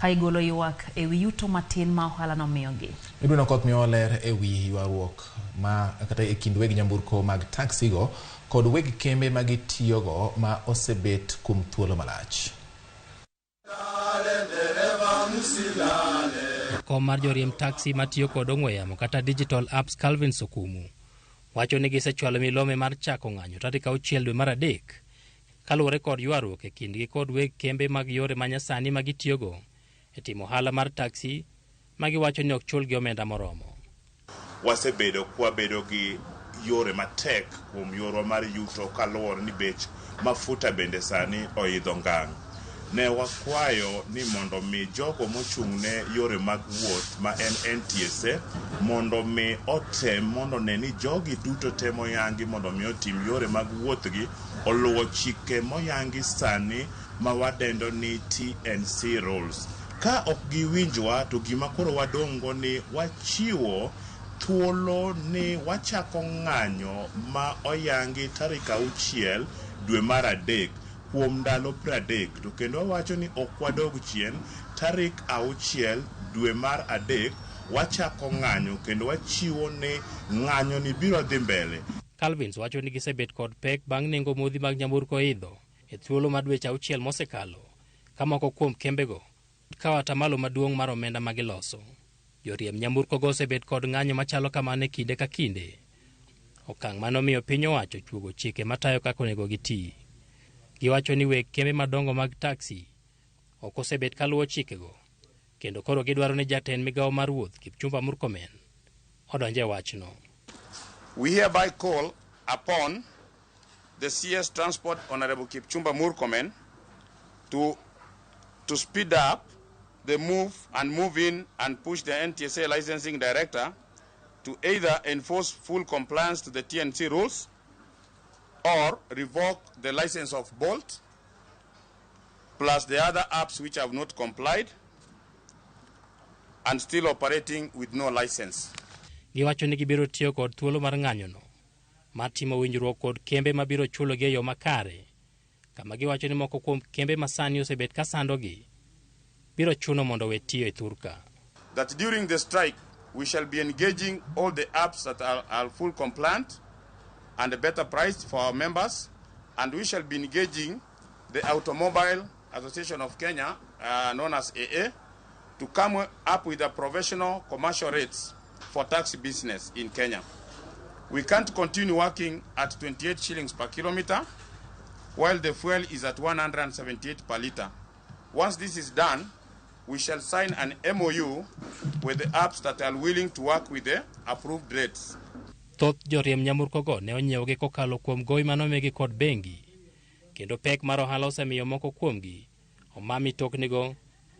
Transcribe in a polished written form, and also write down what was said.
Ka igolo ywak e wi yuto matin ma ohalano miyogi. Edwin Okoth miyowa ler e wi ywaruok ma kata e kind weg nyamburko mag taxi go kod weg kembe ma gitiyogo ma osebet kuom thuolo malach. Jakom mar joriemb taxi matiyo kod ong'we yamo kata digital apps Calvin Sokumu wacho ni gisechwalo milome mar chako ng'anyo tarik 6 dwe mar 3 kaluwore kod ywaruok e kindgi kod weg kembe mag yore manyasani ma gitiyogo e timo ohala mar taxi ma giwacho ni ok chulgi omenda moromo. Wasebedo kwabedo gi yore matek kuom yorwa mar yuto kaluwore ni bech mafuta bende sani oidho ngang'. Ne wakwayo ni mondo mi jogo mochung' ne yore mag wuoth ma en NTSA mondo mi otem mondo ne ni jogi duto te moyangi mondo mi otim yore mag wuothgi oluwo chike moyangi sani ma wadendo ni TNC rules. Ka ok giwinjwa to gima koro wadong' go ni wachiwo thuolo ni wachako ng'anyo ma oyangi tarik 6 dwe mar 3 kuom ndalo 30 to kendo wawacho ni ok wadog chien tarik 6 dwe mar 3 wachako ng'anyo kendo wachiwo ni ng'anyo ni biro dhi mbele. Calvins wacho ni gisebet kod pek bang' nengo modhi mag nyamburko idho e thuolo mar dweche 6 mosekalo ka moko kuom kembego kawo atamalo maduong' mar omenda ma giloso. Joriemb nyamburkogo osebet kod ng'anyo machalo kamano e kinde ka kinde. Okang' mane omiyo piny owacho chuogo chike matayo kaka onego giti. Giwacho ni weg kembe madongo mag taxi ok osebet kaluwo chikego, kendo koro gidwaro ni jatend migawo mar wuoth Kipchumba Murkomen odonj e wachno. We hereby call upon the CS Transport Honorable Kipchumba Murkomen to speed up the move and move in and push the NTSA licensing director to either enforce full compliance to the TNC rules or revoke the license of Bolt plus the other apps which have not complied and still operating with no license. Giwacho ni gibiro tiyo kod thuolo mar ng'anyono mar timo winjruok kod kembe mabiro chulogi e yo makare, kama giwacho ni moko kuom kembe masani osebet ka sandogi biro chuno mondo we tiyo e thurka. That during the strike we shall be engaging all the apps that are full compliant and a better price for our members, and we shall be engaging the Automobile Association of Kenya, known as AA, to come up with a professional commercial rates for taxi business in Kenya. We can't continue working at 28 shillings per kilometer while the fuel is at 178 per liter. Once this is done, we shall sign an MOU with the apps that are willing to work with the approved rates. Thoth joriemb nyamburkogo ne onyiewogi kokalo kuom gowi manomigi kod bengi, kendo pek mar ohala osemiyo moko kuomgi oma mitoknigo.